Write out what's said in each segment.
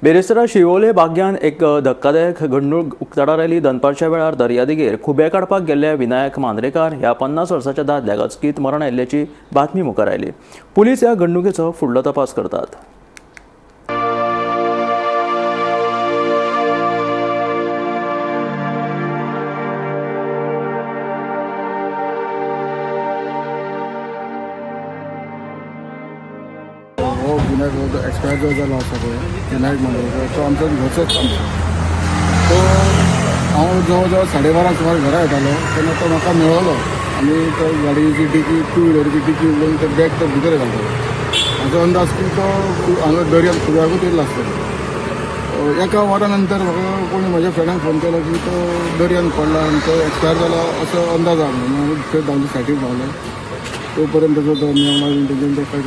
बेरेस्तारा शिवोले बाग्यान एक धक्कादायक घडणूक उक्ताडार आयली. दनपारच्या वेळार दर्यादेगेर खुबे काडपाक गेल्ल्या विनायक मांद्रेकार ह्या 50 वर्साच्या दादल्याक अचकीत मरण आयिल्ल्याची बातमी मुखार आयली. पुलीस ह्या घडणुकेचो फुडलो तपास करतात. हो विनायक एक्सपायर जो जालो आसा पळय विनायक मांद्रेकर, तो आमचो घरचोच आमचो. तो हांव जवळ जवळ 12:30 सुमार घरा येतालो तेन्ना तो म्हाका मेळ्ळो आनी तो गाडयेची डिकी, टू व्हिलरीची डिकी उडोवन ते बॅग तो भितर घालतालो. म्हाजो अंदाज की तो हांगा दर्यांत खुब्याकूच येयल्लो आसतलो. एका वरा नंतर म्हाका कोणी म्हज्या फ्रेंडान फोन केलो की तो दर्यांत पडला आनी तो एक्सपायर जाला असो अंदाज आहा म्हणून. आमी थंय धांवले, सायडीक धांवले. तो पर्यंत तो मेवणा बीन तेजेन तेका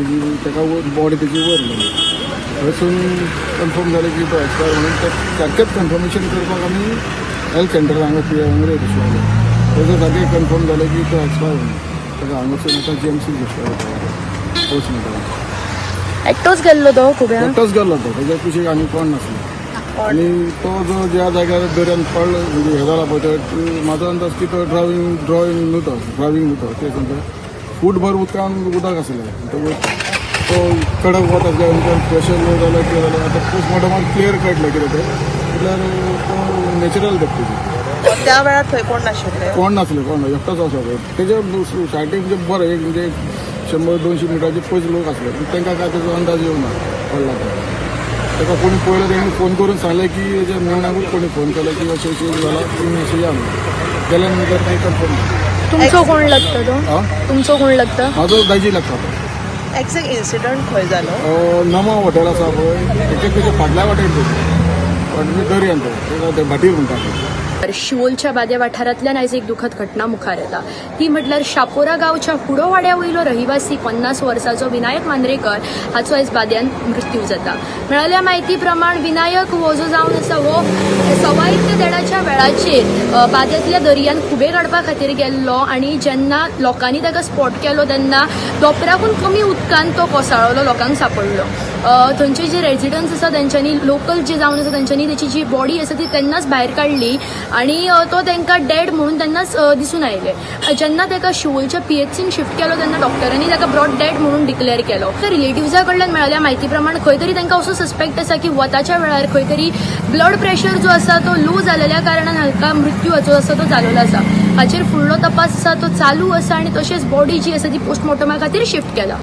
तेका बॉडी तेजी वयर गेली. थंयसून कन्फर्म जालें की तो एक्सपायर म्हणून. ते सारकेंच कन्फर्मेशन करपाक आमी हेल्थ सेंटर हांगा पी हांगा येयले. थंयसर सारकें कन्फर्म जालें की तो एक्सपायर म्हणून. ताका हांगासून आतां जीएमसी घेतलो पोस्टमॉर्टम. एकटोच गेल्लो तो खुब्या? एकटोच गेल्लो तो, तेज्या कुशीक आनी कोण नासलो. आनी तो जो ज्या जाग्यार दर्यान पडलो म्हणजे हे जाला पळय, तो म्हाजो अंदाज की तो ड्रायव्हिंग ड्रॉइंग न्हू, तो ड्रायव्हिंग न्हू तो. ते समजा फूटभर उदकान उदक आसलें. म्हणटकूच तो कडक वत आसल्या नंतर प्रेशर लो जालो, कितें जालें, आतां पोस्टमॉर्टमान क्लियर कळटलें कितें तें. म्हटल्यार तो नॅचरल डेथ तेजी. त्या वेळार थंय कोण नाशिल्ले? कोण नासले, कोण ना, एकटोच आसा पळय. तेज्या सायडीक म्हणजे बरें एक म्हणजे 100-200 मिटराचे पयस लोक आसले, पूण तांकां काय तेजो अंदाज येवना पडला तो. ताका कोणी पळयलो तेणी फोन करून सांगलें की तेज्या मेवण्याकूच कोणी फोन केलो की अशें अशें जालां, तुमी अशें या म्हणून. गेल्या नंतर मागीर कन्फर्म. तुमचो कोण लागता तो? आं? तुमचो कोण लागता? म्हाजो दाजी लागता तो. एक्झॅक्ट इन्सिडंट खंय जालो? नमा हॉटेल आसा पळय, तेच्या तेच्या फाटल्या वाटेन, तो म्हणजे दर्यान, तो तेका ते भाटीर म्हणटा ते. शिवोलच्या बाद्या वाठारांतल्यान आयज एक दुखद घटना मुखार येता. ती म्हटल्यार शापोरा गांवच्या हुडोवाड्या वयलो रहिवासी 50 वर्साचो विनायक मांद्रेकर हाचो आयज बाद्यान मृत्यू जाता. मेळिल्ल्या म्हायती प्रमाण विनायक हो जो जावन आसा हो 1:15 ते 1:30च्या वेळाचेर बाद्यांतल्या दर्यान खुबे काडपा खातीर गेल्लो आनी जेन्ना लोकांनी ताका स्पॉट केलो तेन्ना दोपराकून कमी उदकान तो कोसळलो, लोकांक सांपडलो. थंयचे जे रेजिडंट्स आसा तेंच्यांनी, लोकल जे जावन आसा तेंच्यांनी तेची जी बॉडी आसा ती तेन्नाच भायर काडली आनी तो तांकां डेड म्हणून तेन्नाच दिसून आयलें. जेन्ना ताका शिवोलच्या पीएचसीन शिफ्ट केलो तेन्ना डॉक्टरांनी ताका ब्रॉड डेड म्हणून डिक्लेअर केलो. तर रिलेटिव्सा कडल्यान मेळिल्ल्या म्हायती प्रमाण खंय तरी तांकां असो सस्पेक्ट आसा की वताच्या वेळार खंय तरी ब्लड प्रेशर जो आसा तो लो जालेल्या कारणान हाका मृत्यू हाचो आसा तो जालेलो आसा. हाचेर फुडलो तपास आसा तो चालू आसा आनी तशेंच बॉडी जी आसा ती पोस्टमॉर्टमा खातीर शिफ्ट केला.